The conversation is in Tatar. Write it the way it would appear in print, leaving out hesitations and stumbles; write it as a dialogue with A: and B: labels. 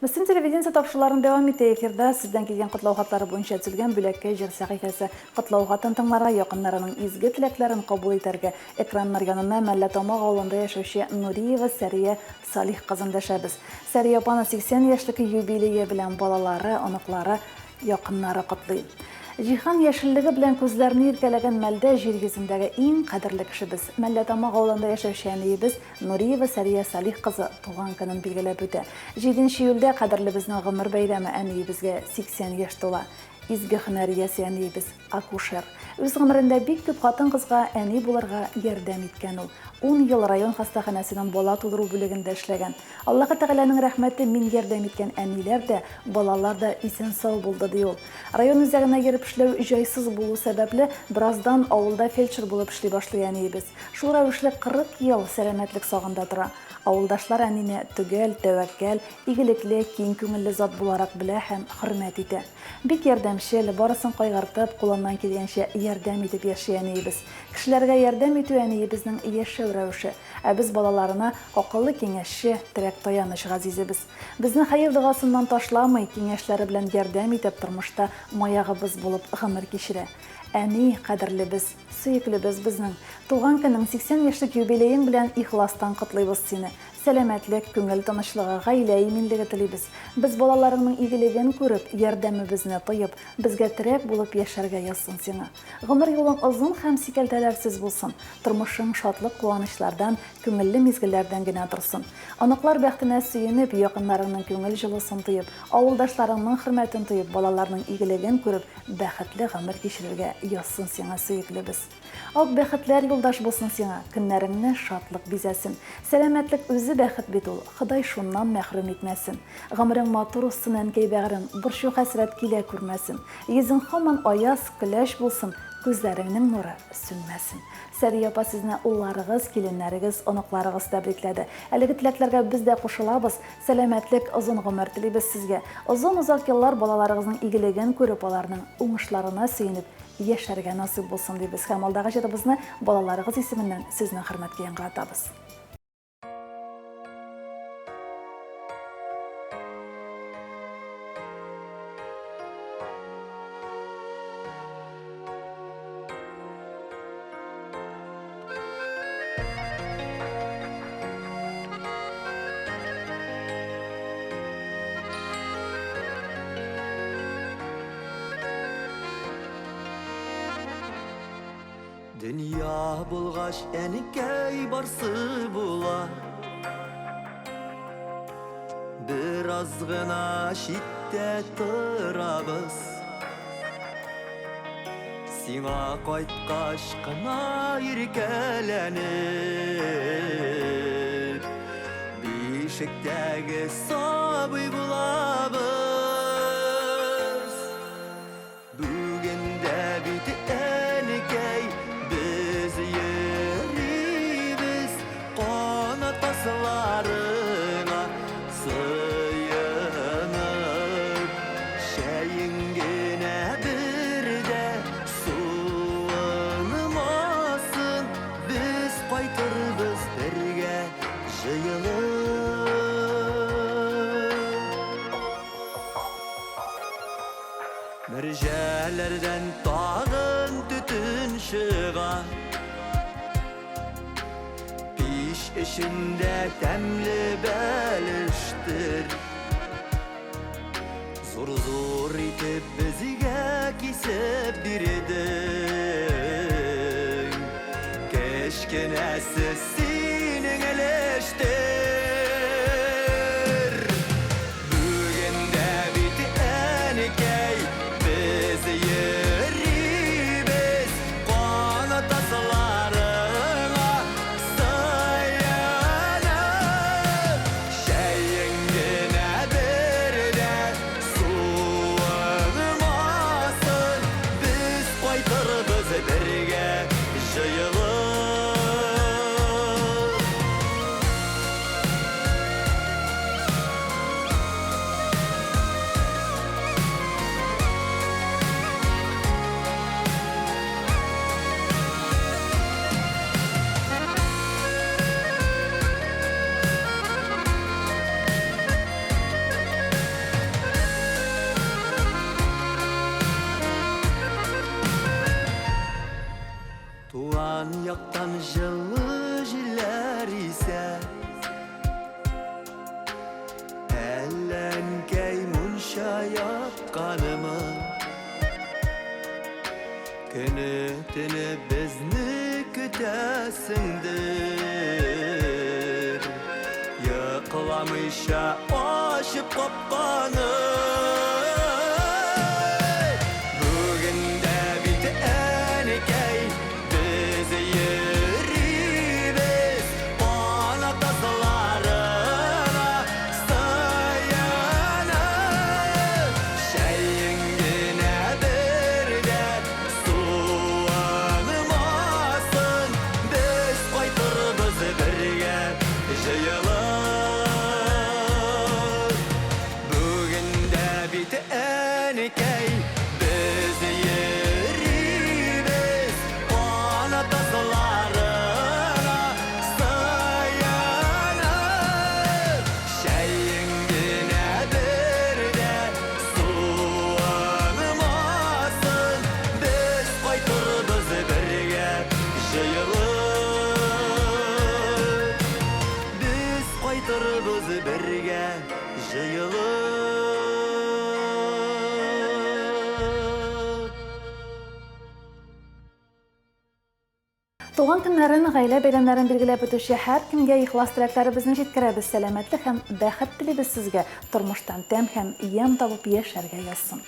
A: Мөслим телевидениесе тапшыруларын дәвам итә. Эфирда сездән килгән котлау хатлары буенча төзелгән Бүләккә җыр сәхифәсе. Котлау хатын тыңларга, якыннарының изге теләкләрен кабул итәргә экраннар янына Мәлләтамак авылында яшәүче Нуриева Сәрия Салих кызын дәшәбез. Сәрия апаны 80 яшьлек юбилее белән балалары, оныклары, якыннары котлый. Җиһан яшеллеге белән күзләрне иркәләгән мәлдә җир йөзендәге иң кадерле кешебез, Мәлләтамак авылында яшәүче әниебез Нуриева Сәрия Салих кызы туган көнен билгеләп үтә. Җиденче июльдә кадерлебезнең гомер бәйрәме, әниебезгә 80 яшь тула. Изге һөнәр иясе әниебез, акушер. Үз гомерендә бик күп хатын-кызга әни булырга ярдәм иткән ул. Ун ел район хастаханәсенең бала тудыру бүлегендә эшләгән. Аллаһы Тәгаләнең рәхмәте, мин ярдәм иткән әниләр дә, балалар да исән-сау булды, ди ул. Район үзәгенә йөреп эшләү җайсыз булу сәбәпле, бераздан авылда фельдшер булып эшли башлый әниебез. Шул рәвешле 40 ел сәламәтлек сагында тора. Авылдашлар әнине төгәл, тәвәккәл, игелекле, киң күңелле зат буларак белә һәм хөрмәт итә. Бик ярдәмчел, барысын кайгыртып, кулыннан килгәнчә ярдәм итеп яши әниебез. Кешеләргә ярдәм итү әниебезнең яшәү рәвеше. Ә без балаларына акыллы киңәшче, терәк-таяныч газизебез. Безне хәер-догасыннан ташламый, киңәшләре белән ярдәм итеп, тормышта маягыбыз булып гомер кичерә. Әни, кадерлебез, сөеклебез безнең. Туган көнең, 80 яшьлек юбилеең белән ихластан котлыйбыз сине. Сәламәтлек, күңел тынычлыгы, гаилә иминлеге телибез. Без балаларыңның игелеген күреп, ярдәмебезне тоеп, безгә терәк булып яшәргә язсын сиңа. Гомер юлың озын һәм сикәлтәләрсез булсын. Тормышың шатлык-куанычлардан, күңелле мизгелләрдән генә торсын. Оныклар бәхетенә сөенеп, якыннарыңның күңел җылысын тоеп, авылдашларыңның хөрмәтен тоеп, балаларның игелеген күреп, бәхетле гомер кичерергә язсын сиңа, сөеклебез. Ак бәхетләр юлдаш булсын сиңа, көннәреңне шатлык бизәсен. Сәламәтлек үзе бәхет бит ул, Ходай шуннан мәхрүм итмәсен. Гомерең матур узсын, әнкәй бәгърем, борчу-хәсрәт килә күрмәсен. Йөзең һаман аяз, көләч булсын, күзләреңнең нуры сүнмәсен. Сәрия апа сезне улларыгыз, киленнәрегез, оныкларыгыз тәбрикләде. Әлеге теләкләргә без дә кушылабыз. Сәламәтлек, озын гомер телибез сезгә. Озын-озак еллар балаларыгызның игелеген күреп, аларның уңышларына сөенеп яшәргә насыйп булсын дибез һәм алдагы җырыбызны балаларыгыз исеменнән сезнең хөрмәткә яңгыратабыз.
B: Дөнья булгач, әнкәй барсы була. Бераз гына читтә торабыз. Сиңа кайткач кына иркәләнеп, Бишектәге сабый булабыз. Бүген дә бит, әнкәй, без йөрибез канат тасларыңа сыенып. Чәең генә бер дә суынмасын, без кайтырбыз бергә җыелып. Мөрҗәләрдән тагын төтен чыга. Пич эчендә тәмле бәлештер. Зур-зур итеп безгә кисеп бирдең. Кечкенәсе синең өлештер. Бүген дә бит, әнкәй, без йөрибез канат тасларыңа сыенып. Чәең генә бер дә суынмасын, без кайтырбыз бергә җыелып. ятканымы? Көне-төне безне көтәсеңдер. Йокламыйча ачып капканы. Бүген дә бит әнекәй без йөрибез ана тазларына сыенып. Чәең генә бер дә суынмасын, без кайтырбыз бергә җыелып. Бүген дә бит әнекәй без йөрибез ана тазларына сыенып. Чәең генә бер дә суынмасын, без кайтырбыз бергә җыелып. Без кайтырбыз бергә җыелып.
A: Туган көннәрен, гаилә бәйрәмнәрен билгеләп үтүче һәркемгә ихлас теләкләребезне җиткерәбез, сәламәтлек һәм бәхет телибез сезгә, тормыштан тәм һәм ямь табып яшәргә язсын.